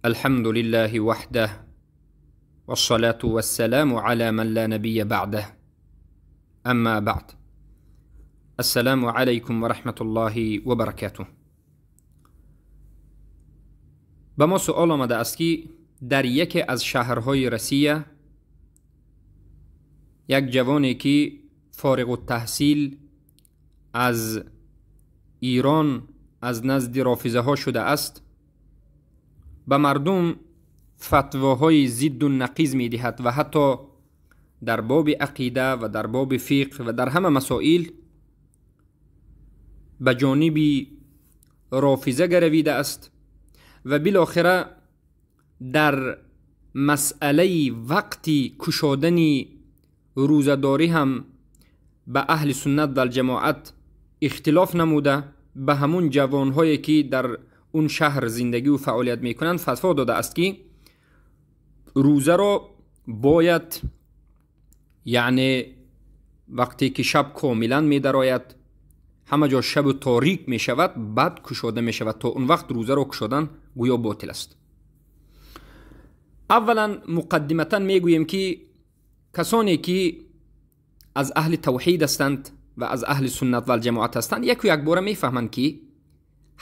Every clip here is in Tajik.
الحمد لله وحده والصلاة والسلام على من لا نبي بعده اما بعد السلام علیکم و رحمة الله و برکاته. به ما سؤال آمده است که در یکی از شهرهای روسیه یک جوانی که فارغ التحصیل از ایران از نزد رافضه ها شده است به مردم فتواهای ضد و نقیض می دهد و حتی در باب عقیده و در باب فقه و در همه مسائل به جانب رافضه گرویده است و بالاخره در مسئله وقتی کشادن روزه‌داری هم به اهل سنت و الجماعت اختلاف نموده به همون جوانهایی که در اون شهر زندگی و فعالیت میکنند فتوا داده است که روزه را باید، یعنی وقتی که شب کاملا میدراید، همه جا شب تاریک میشود، بعد کشاده میشود، تا اون وقت روزه را کشادن گویا باطل است. اولا مقدمتا میگوییم که کسانی که از اهل توحید هستند و از اهل سنت و الجماعت هستند یک و یک باره میفهمند که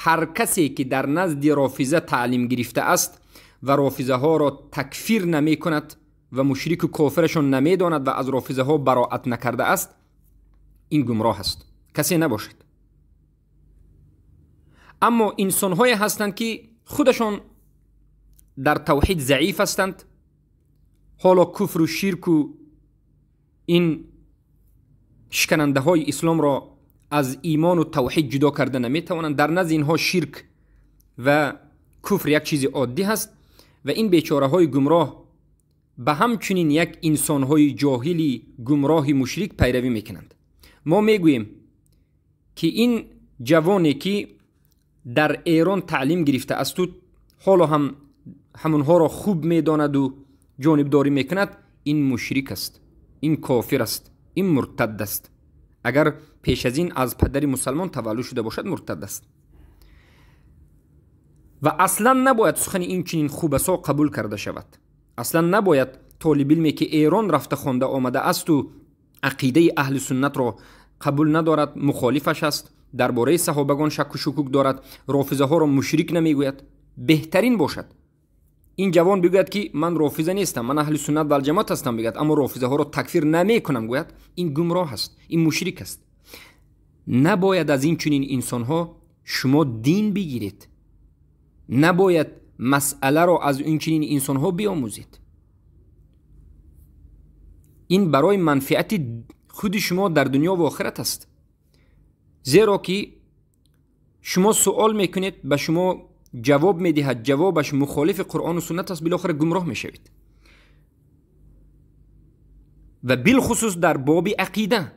هر کسی که در نزد رافضه تعلیم گرفته است و رافضه ها را تکفیر نمی کند و مشرک و کافرشان نمی داند و از رافضه ها براعت نکرده است، این گمراه است، کسی نباشد. اما انسان های هستند که خودشان در توحید ضعیف هستند، حالا کفر و شرک و این شکننده های اسلام را از ایمان و توحید جدا کرده نمیتوانند. در نزد اینها شرک و کفر یک چیز عادی هست و این بیچاره های گمراه به همچنین یک انسان های جاهلی گمراه مشرک پیروی میکنند. ما میگوییم که این جوانی که در ایران تعلیم گرفته است و حالا هم همونها را خوب میداند و جانبداری میکند، این مشرک است، این کافر است، این مرتد است. اگر پیش از این از پدر مسلمان تولد شده باشد مرتد است و اصلا نباید سخن این چنین خوبسا قبول کرده شود. اصلا نباید طالب علمی که ایران رفته خوانده آمده است و عقیده اهل سنت را قبول ندارد، مخالفش است، درباره صحابگان شک و شکوک دارد، رافضه ها را مشرک نمیگوید، بهترین باشد این جوان بگوید که من رافضه نیستم، من اهل سنت و الجماعت هستم بگوید، اما رافضه ها را تکفیر نمی کنم گوید، این گمراه است، این مشرک است. نباید از این چنین انسان ها شما دین بگیرید، نباید مسئله را از این چنین انسان ها بیاموزید. این برای منفعت خود شما در دنیا و آخرت است، زیرا که شما سوال میکنید، به شما جواب میدهد، جوابش مخالف قرآن و سنت است، بالاخره گمراه میشوید. و بالخصوص در باب عقیده،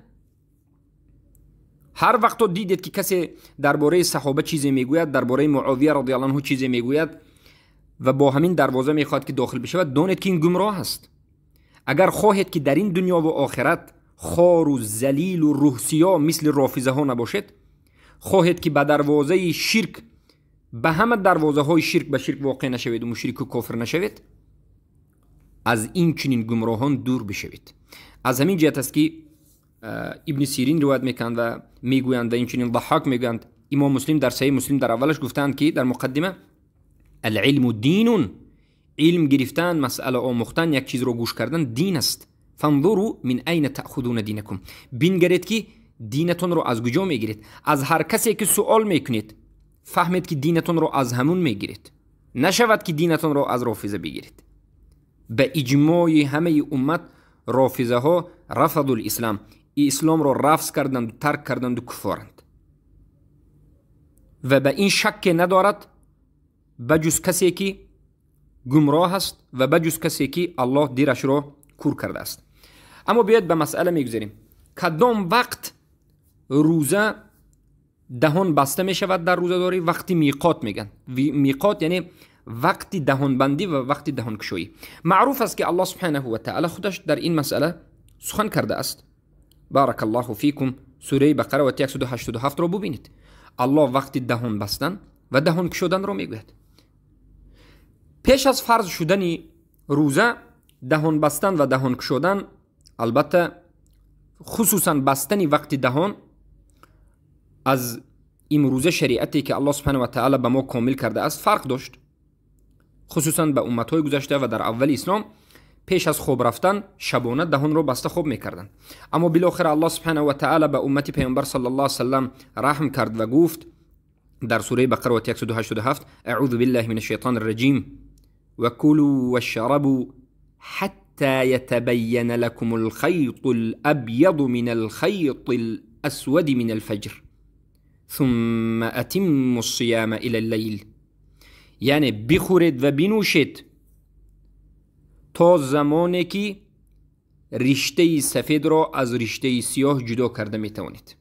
هر وقت دیدید که کسی درباره صحابه چیزی میگوید، درباره معاویه رضی الله عنه چیزی میگوید و با همین دروازه میخواد که داخل بشود، دانید که این گمراه است. اگر خواهید که در این دنیا و آخرت خار و ذلیل و روحسیا مثل رافضه ها نباشید، خواهید که به دروازه شرک، به همه دروازه های شرک به شرک واقع نشوید و مشرک و کافر نشوید، از این چنین گمراهان دور بشوید. از همین جهت است که ابن سیرین روایت میکنند و میگویند و این چنین ضحاک میگویند، امام مسلم در صحیح مسلم در اولش گفتند که در مقدمه العلم دین، علم گرفتن، مسئله آموختن، یک چیز رو گوش کردن دین است. فانظروا من این تأخذون دینکم، بنگرید که دینتون رو از کجا میگیرید. از هر کسی که سوال میکنید فهمید که دینتون رو از همون میگیرید، نشود که دینتون رو از رافضه بگیرید. به اجماع همه امت رافضه ها رفضوا الاسلام، اسلام را رفض کردند و ترک کردند و کفارند و به این شک ندارد بجز کسی که گمراه است و بجز کسی که الله دیرش را کور کرده است. اما بیاید به مسئله میگذاریم. کدام وقت روزه دهان بسته می شود در روزه داری؟ وقتی میقات میگن. میقات یعنی وقتی دهان بندی و وقتی دهان کشویی. معروف است که الله سبحانه و تعالی خودش در این مسئله سخن کرده است. بارک الله فیکم، سوره بقره و 187 رو ببینید. الله وقتی دهان بستن و دهان کشودن رو میگوید. Пеш аз фарз шудани рӯза даҳон бастан ва даҳон кушодан, албатта хусусан бастани вақти даҳон аз имрӯза шариате ки Аллоҳ субҳанаҳу ва таъала ба мо комил кардааст фарқ дошт. Хусусан ба умматҳои гузашта ва дар аввали ислом пеш аз хоб рафтан шабона даҳонро баста хоб мекарданд. Аммо билохира Аллоҳ субҳанаҳу ва таъала ба уммати паёмбар саллаллоҳу алайҳи васаллам раҳм кард ва гуфт дар сураи Бақара ояти 187: аъузу биллаҳи мин ашшайтони рраҷим ва кулу вашрабу ҳатта ятабайяна лакум алхайту алабяду мин алхайти аласвади мин алфаҷр ثم أتموا الصيام إلى الليل. یعنی بخورید و بنوشید تا زمانی که رشته سفید را از رشته سیاه جدا کرده میتوانید.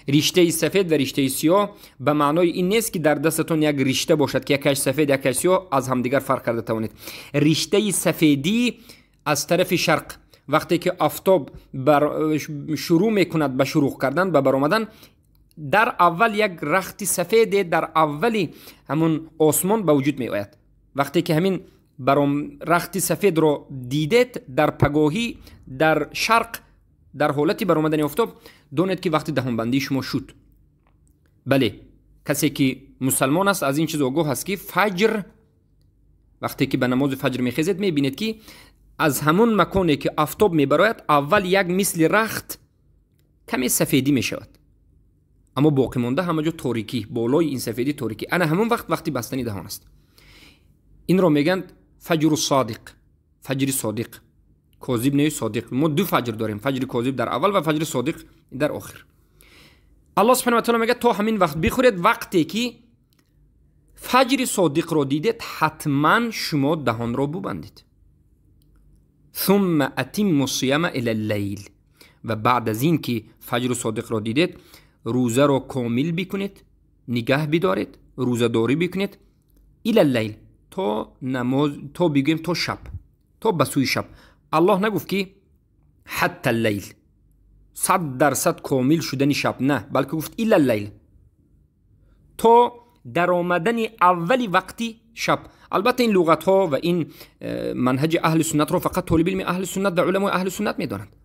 رشته سفید و رشته سیاه به معنای این نیست که در دستتون یک رشته باشد که یکش سفید یکش سیاه از همدیگر فرق کرده توانید. رشته سفیدی از طرف شرق وقتی که آفتاب شروع میکند به شروع کردن به برآمدن، در اول یک رخت سفید در اولی همون آسمان به وجود می آید. وقتی که همین رخت سفید رو دیدید در پگاهی در شرق در حالت برآمدن آفتاب، دونید که وقتی دهانبندی شما شد. بله، کسی که مسلمان است از این چیز آگاه است که فجر وقتی که به نماز فجر میخیزید میبینید که از همون مکانی که آفتاب میبراید اول یک مثل رخت کمی سفیدی میشود، اما باقی مانده همه جا تاریکی، بالای این سفیدی تاریکی. انا همون وقت وقتی بستنی دهان است. این رو میگن فجر صادق، فجر صادق، کاذب نه صادق. ما دو فجر داریم، فجر کاذب در اول و فجر صادق در آخر. الله سبحانه و تعالی میگه تا همین وقت بخورید، وقتی که فجر صادق رو دیدید حتما شما دهان رو ببندید. ثم اتموا الصيام الى الليل. و بعد از این که فجر صادق رو دیدید روزه رو کامل بکنید، نگه بدارید، روزه داری بکنید الى الليل، تا نماز، تا بگیم تا شب، تا به سوی شب. الله نگفت که حتی اللیل 100% کامل شدن شب، نه، بلکه گفت الى اللیل، تا در آمدن اولی وقتی شب. البته این لغت ها و این منهج اهل سنت رو فقط طالب علم اهل سنت و علمای اهل سنت میدانند.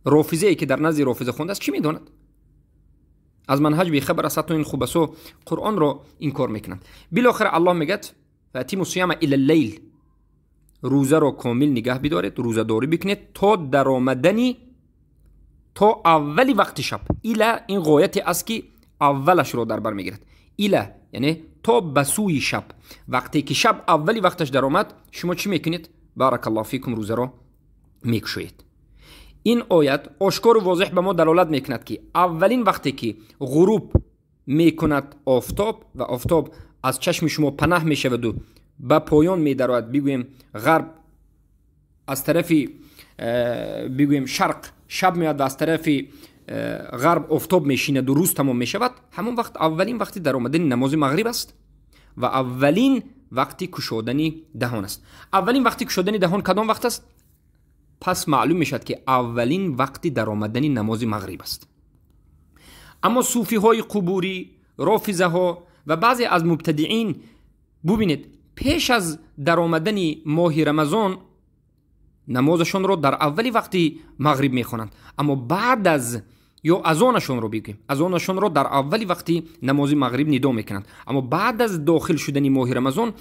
رافضه ای که در نزد رافضه خونده است چی میداند؟ از منهج بی خبر است، حتی این خوبسو قرآن رو انکار میکنند. بالاخره الله میگه فاتموا الصيام الى اللیل، روزه رو کامل نگه بدارید، روزه داری بکنید تا در آمدنی، تا اولی وقت شب. الی این غایت است که اولش رو در بر میگیرد. الی یعنی تا به سوی شب. وقتی که شب اولی وقتش در آمد شما چی میکنید؟ بارک الله فیکم، روزه رو میکشوید. این آیت آشکار و واضح به ما دلالت میکند که اولین وقتی که غروب میکند آفتاب و آفتاب از چشم شما پناه میشود و به پایان میدرآید، بگوییم غرب از طرف بگوییم شرق شب میاد و از طرف غرب آفتاب میشیند و روز تمام میشود، همون وقت اولین وقتی در آمدن نماز مغرب است و اولین وقتی کشادن دهان است. اولین وقتی کشادن دهان کدام وقت است؟ پس معلوم میشد که اولین وقتی در آمدن نماز مغرب است. اما صوفی های قبوری، رافضه ها و بعضی از مبتدعین، ببینید پیش از در آمدن ماه رمضان نمازشون رو در اولی وقتی مغرب میخوانند، اما بعد از یا اذانشون رو بگیم، اذانشون رو در اولی وقتی نماز مغرب ندا میکنند، اما بعد از داخل شدن ماه رمضان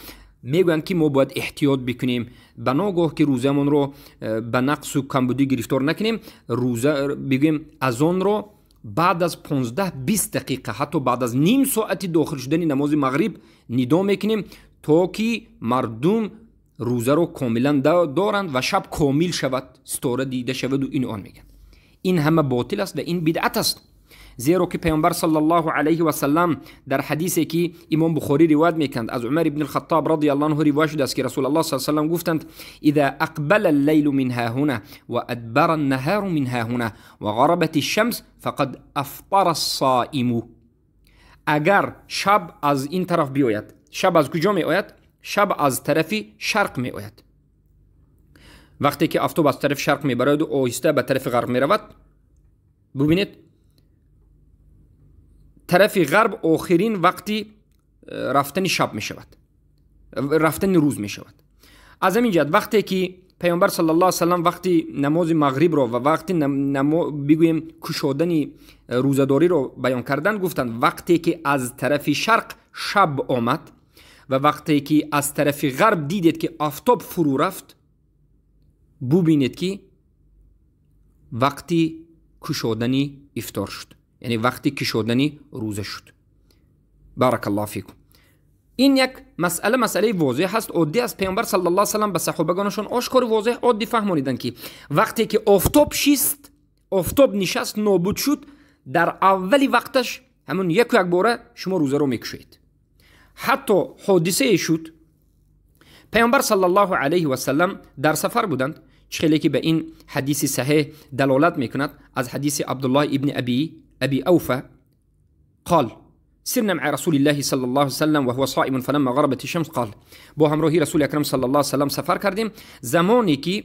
میگویند که ما باید احتیاط بکنیم، به ناگاه که روزمون رو به نقص و کمبودی گرفتار نکنیم، روزه بگیم اذان رو بعد از 15-20 دقیقه، حتی بعد از نیم ساعتی داخل شدن نماز مغرب ندا میکنیم تا که مردم روزه رو کاملا دارند و شب کامل شود، ستاره دیده شود و این آن میگن. این همه باطل است و این بدعت است. زیرا که پیامبر صلی الله علیه و سلم در حدیثی که امام بخاری روایت میکند از عمر ابن الخطاب رضی الله عنه روایت شده است که رسول الله صلی الله علیه و سلم گفتند اذا اقبل اللیل من ها هنا و ادبر النهار من ها هنا و غربت الشمس فقد افطر الصائم. اگر شب از این طرف بیاید، شب از کجا می آید؟ شب از طرف شرق می آید. وقتی که آفتاب از طرف شرق می برد و آهسته به طرف غرب می رود، ببینید طرف غرب آخرین وقتی رفتن شب می شود. рафтани рӯз мешавад. Аз ҳамин ҷиҳат вақте ки паёмбар саллаллоҳу алайҳи васаллам вақти намози мағрибро ва вақти бигӯем кушодани рӯзадориро баён карданд, гуфтанд вақте ки аз тарафи шарқ шаб омад ва вақте ки аз тарафи ғарб дидед ки офтоб фурӯ рафт, бубинед ки вақти кушодани ифтор шуд, яъне вақти кушодани рӯза шуд. Баракаллоҳу фикум. Ин як масъала, масъалаи возеҳ аст, оддӣ аст. Паёмбар саллаллоҳу алайҳи васаллам ба саҳобагонашон ошкору возеҳ оддӣ фаҳмониданд, ки вақте ки офтоб шист, офтоб нишаст, нобуд шуд, дар аввали вақташ ҳамон яку якбора шумо рӯзаро мекушоед. Ҳатто ҳодисае шуд, паёмбар саллаллоҳу алайҳи васаллам дар сафар буданд, чӣ хеле ки ба ин ҳадиси саҳеҳ далолат мекунад аз ҳадиси Абдуллоҳ ибни Аби Ауфа قال سرنا مع رسول الله صلى الله عليه وسلم وهو صائم فلما غربت الشمس قال. با همراهی رسول اکرم صلی الله علیه وسلم سفر کردیم، زمانی که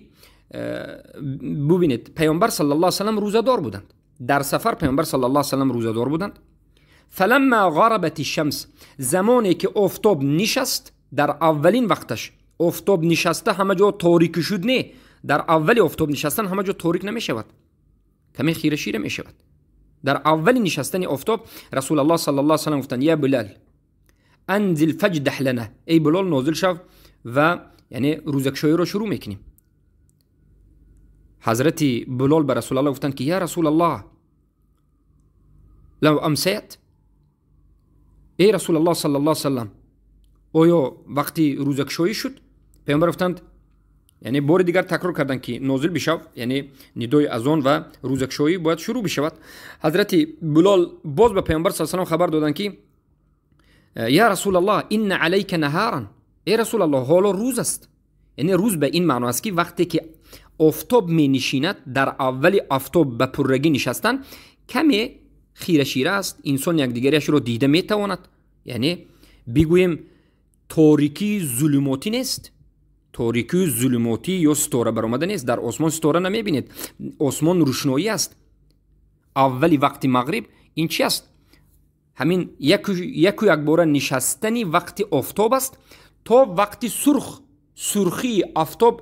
ببینید پیامبر صلی الله علیه وسلم روزه‌دار بودند، در سفر پیامبر صلی الله علیه وسلم روزه‌دار بودند. فلما غربت الشمس، زمانی که آفتاب نشست، در اولین وقتش آفتاب نشسته همه جا تاریک شد، نه در اول آفتاب نشستن همه جا تاریک نمی شود، کمی خیره شیره می شود. در اول نشستن آفتاب رسول الله صلی الله علیه وسلم گفتند یا بلال انزل فجدح لنا، ای بلال نازل شو و یعنی روزکشایی رو شروع میکنیم. حضرت بلال به رسول الله گفتند که یا رسول الله لو امسیت، ای رسول الله صلی الله علیه وسلم آیا وقتی روزکشایی شد؟ پیامبر گفتند، یعنی بار دیگر تکرار کردند که نازل بشو، یعنی ندای اذان و روزکشایی باید شروع بشود. حضرت بلال باز به پیامبر صلی الله علیه و سلم خبر دادند که یا رسول الله ان علیک نهارا، ای رسول الله حالا روز است. یعنی روز به این معنا است که وقتی که آفتاب می نشیند، در اول آفتاب به پرگی نشستن کمی خیره شیره است، انسان یکدیگرش را دیده می تواند، یعنی بگوییم تاریکی ظلماتی نیست، تاریکی ظلماتی یا ستاره برآمده نیست، در آسمان ستاره نمیبینید، آسمان روشنایی است. اولی وقت مغرب این چی است؟ همین یکو یک باره نشستنی وقت آفتاب است تا وقت سرخی آفتاب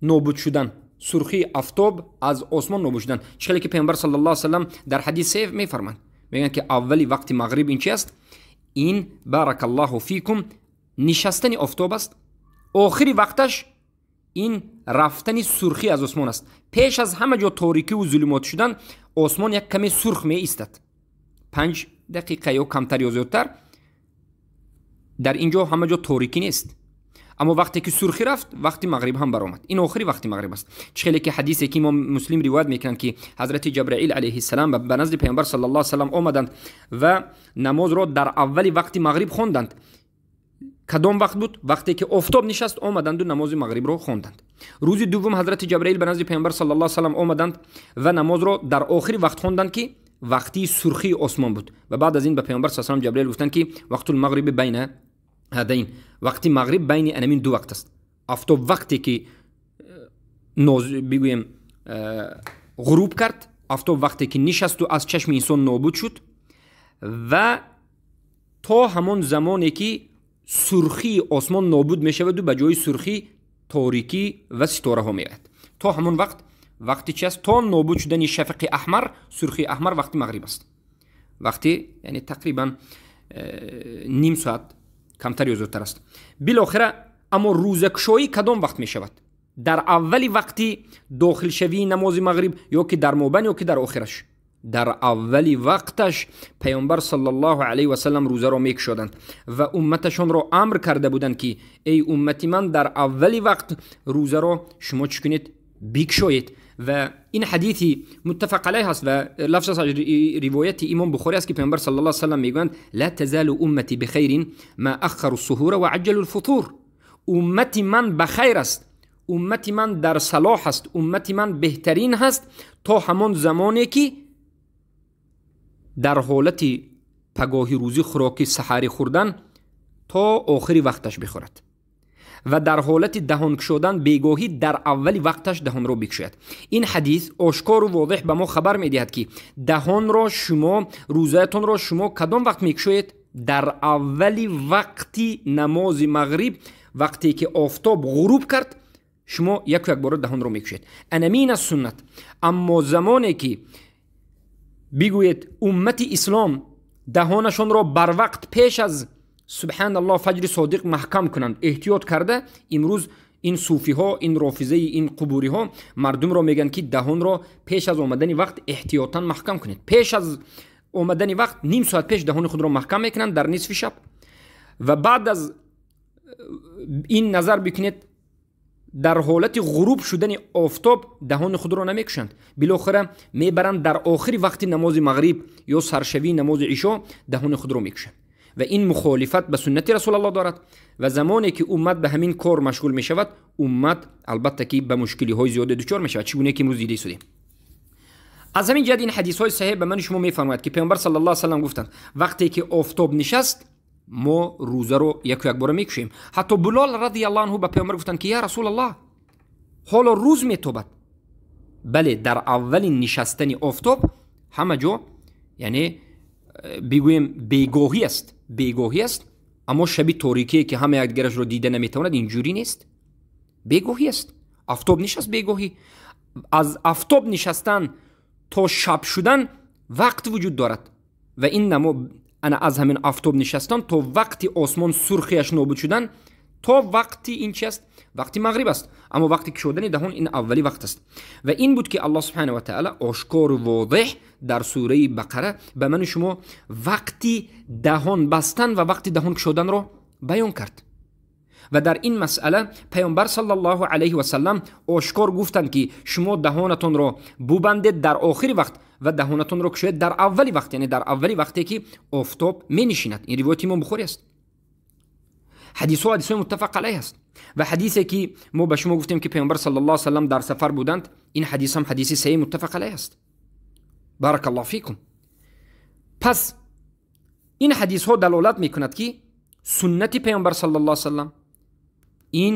نابود شدن، سرخی آفتاب از آسمان نابود شدن. چه که پیامبر صلی الله علیه و سلم در حدیث میفرمایند، میگن که اولی وقت مغرب این چی است؟ این بارک الله فیکم نشستن آفتاب است. آخری وقتش این رفتن سرخی از آسمان است. پیش از همه جا تاریکی و ظلمات شدن آسمان یک کمی سرخ می ایستد، 5 دقیقه یا کمتر یا زیادتر. در اینجا همه جا تاریکی نیست، اما وقتی که سرخی رفت وقتی مغرب هم برآمد. این آخری وقتی مغرب است. چه که حدیثی که امام مسلم روایت میکنند که حضرت جبرائیل علیه السلام به نزد پیامبر صلی الله علیه و سلم آمدند و نماز را در اول وقت مغرب خواندند. کدام وقت بود؟ وقتی که آفتاب نشست آمدند و نماز مغرب را خواندند. روز دوم حضرت جبرائیل به نزد پیامبر صلی الله علیه و سلم آمدند و نماز را در آخر وقت خواندند که وقتی سرخی آسمان بود. و بعد از این به پیامبر صلی الله علیه و سلم جبرائیل گفتند که وقت المغرب بین هذین، وقتی مغرب بین انمین دو وقت است. آفتاب وقتی که بگوییم غروب کرد، آفتاب وقتی که نشست و از چشم انسان نابود شد و تا همان زمانی که سرخی آسمان نابود می شود و به جای سرخی تاریکی و ستاره ها می آید. تا همان وقت، وقتی چی است؟ تا نابود شدن شفق احمر، سرخی احمر وقتی مغرب است. وقتی یعنی تقریبا نیم ساعت کمتر یا زودتر است. بالاخره اما روزکشایی کدام وقت می شود؟ در اولی وقتی داخل شوی نماز مغرب یا که در مابین یا که در آخرش؟ در اولی وقتش پیامبر صلی الله علیه و سلم روزه را میکشادند و امتشان را امر کرده بودند که ای امتی من، در اولی وقت روزه را شما چی کنید؟ بکشایید. و این حدیثی متفق علیه است و لفظ از روایت امام بخاری است که پیامبر صلی الله علیه و سلم میگویند لا تزال امتی بخیر ما اخروا السحور و عجلوا الفطور. امتی من بخیر است، امتی من در صلاح است، امتی من بهترین هست تا همان زمانی که در حالت پگاهی روزی خوراکی سحری خوردن تا آخری وقتش بخورد و در حالت دهان کشودن بیگاهی در اول وقتش دهان را بکشاید. این حدیث آشکار و واضح به ما خبر میدهد که دهان را شما، روزه‌تان را شما کدام وقت میکشوید؟ Дар аввали вақти намози мағриб, вақте ки офтоб ғуруб кард, шумо яку якбора даҳонро мекушед. Анамин аст суннат. Аммо замоне ки бигӯед уммати ислом даҳонашонро барвақт пеш аз субҳаналлоҳ фаҷри содиқ маҳкам кунанд, эҳтиёт карда, имрӯз ин суфиҳо, ин рофизаи, ин қубуриҳо мардумро мегӯянд, ки даҳонро пеш аз омадани вақт эҳтиётан маҳкам кунед. Пеш аз омадани вақт ним соат пеш даҳони худро маҳкам мекунанд дар нисфи шаб. Ва баъд аз ин назар бикунед, дар ҳолати ғуруб шудани офтоб даҳони худро намекушанд, билохира мебаранд дар охири вақти намози мағриб ё саршавии намози ишо даҳони худро мекушанд. Ва ин мухолифат ба суннати расулаллоҳ дорад. Ва замоне ки уммат ба ҳамин кор машғул мешавад, уммат албатта ки ба мушкилиҳои зиёде дучор мешавад, чӣ гуне ки имрӯз дида истодем. Аз ҳамин ҷиҳат ин ҳадисҳои саҳеҳ ба мани шумо мефармояд, ки паёмбар саллаллоҳу алайҳи васаллам гуфтанд, вақте ки офтоб нишаст, мо рӯзаро яку якбора мекушем. Ҳатто Билол радиаллоҳу анҳу ба паёмбар гуфтанд, ки я расулаллоҳ, ҳоло рӯз метобад. Бале, дар аввали нишастани офтоб ҳама ҷо, яъне бигӯем, бегоҳӣ аст, бегоҳӣ аст, аммо шаби торикие ки ҳама якдигарашро дида наметавонад, инҷурӣ нест, бегоҳӣ аст. Офтоб нишаст, бегоҳӣ. Аз офтоб нишастан то шаб шудан вақт вуҷуд дорад. Ва ин ана аз ҳамин офтоб нишастан то вақти осмон сурхиаш нобуд шудан, то вақти ин чи аст? Вақти мағриб аст. Аммо вақти кушодани даҳон ин аввали вақт аст. Ва ин буд ки аллоҳ субҳанаҳу ва таъала ошкору возеҳ дар сураи Бақара ба ману шумо вақти даҳон бастан ва вақти даҳон кушоданро баён кард. Ва дар ин масъала паёмбар саллаллоҳу алайҳи васаллам ошкор гуфтанд, ки шумо даҳонатонро бубандед дар охири вақт ва даҳонатонро кушоед дар аввали вақт, яъне дар аввали вақте ки офтоб менишинад. Ин ривояти имом Бухорӣ аст. Ҳадисҳо ҳадисҳои муттафақ алайҳ аст. Ва ҳадисе ки мо ба шумо гуфтем, ки паёмбар саллаллоҳу алайҳи васаллам дар сафар буданд, ин ҳадис ҳам ҳадиси саҳеҳ муттафақ алайҳ аст. Баракаллоҳу фикум. Пас ин ҳадисҳо далолат мекунад, ки суннати паёмбар саллаллоҳу алайҳи васаллам ин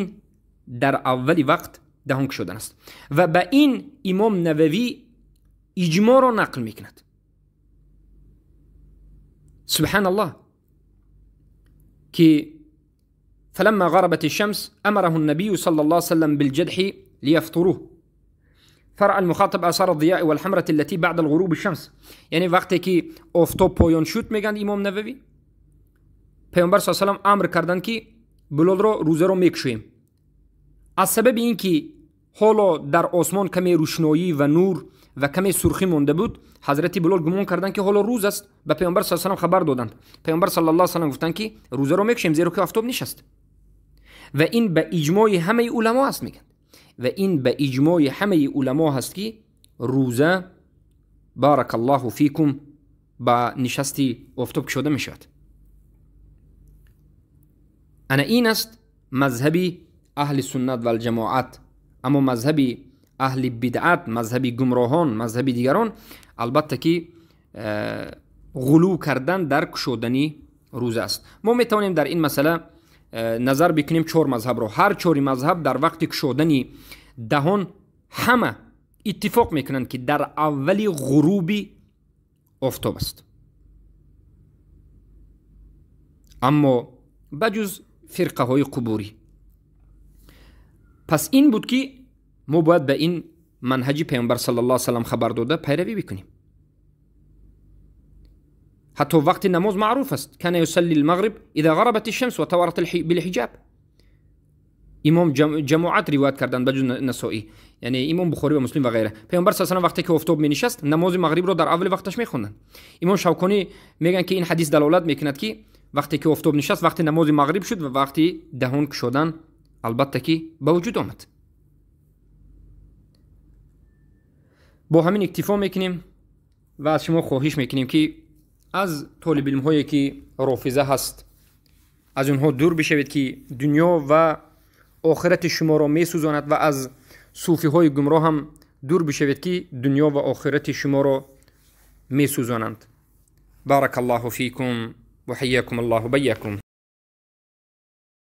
дар аввали вақт даҳон кушодан аст. Ва ба ин имом Нававӣ иҷмоъро нақл мекунад. Субҳаналлоҳ, ки فلما غربت الشمس أمره النبي صلى الله عليه وسلم بالجدح ليفطروه، فرأى المخاطب آثار الضياء والحمرة التي بعد الغروب الشمس. یعنی وقتی که آفتاب پایان شد، میگن امام نووی، پیامبر صلی الله علیه و سلم امر کردند که بلال رو روزه رو میکشیم. از سبب اینکه حالا در آسمان کمی روشنایی و نور و کمی سرخی مونده بود، حضرت بلال گمان کردند که حالا روز است. به پیامبر صلی الله علیه و سلم خبر دادند. پیامبر صلی الله علیه و سلم گفتند که روزه رو میکشیم، زیرا که آفتاب نشست. و این به اجماع همه علما است، میگن. و این به اجماع همه علما هست که روزه بارک الله فیکم با نشست آفتاب کشوده میشود. انا این است مذهب اهل سنت و الجماعت. اما مذهب اهل بدعت، مذهب گمراهان، مذهب دیگران، البته که غلو کردن در کشودنی روزه است. ما میتوانیم در این مسئله نظر بکنیم چهار مذهب رو. هر چهار مذهب در وقت کشودنی دهان همه اتفاق میکنند که در اول غروب آفتاب است. اما بجز فرقه های قبوری. پس این بود که ما باید به این منهج پیامبر صلی الله علیه و سلم خبر داده پیروی بکنیم. حتی وقت نماز معروف است، کان یصلی المغرب اذا غربت الشمس و توارت بالحجاب. امام جماعت روایت کردن بجز نسائی، یعنی امام بخاری و مسلم و غیره. پیامبر صلی الله علیه و وقتی که آفتاب می نشست نماز مغرب رو در اول وقتش میخوندن. امام شوکانی میگن که این حدیث دلالت میکند که وقتی که آفتاب نشست وقتی نماز مغرب شد و وقتی دهان شدن البته که به وجود آمد. با همین اکتفا میکنیم و از شما خواهش میکنیم که از طالب علم هایی که رافضه هست از اونها دور بشوید که دنیا و آخرت شما را میسوزاند، و از صوفی های گمراه هم دور بشوید که دنیا و آخرت شما را میسوزانند. بارک الله فیکم و حیاکم الله و بیاکم.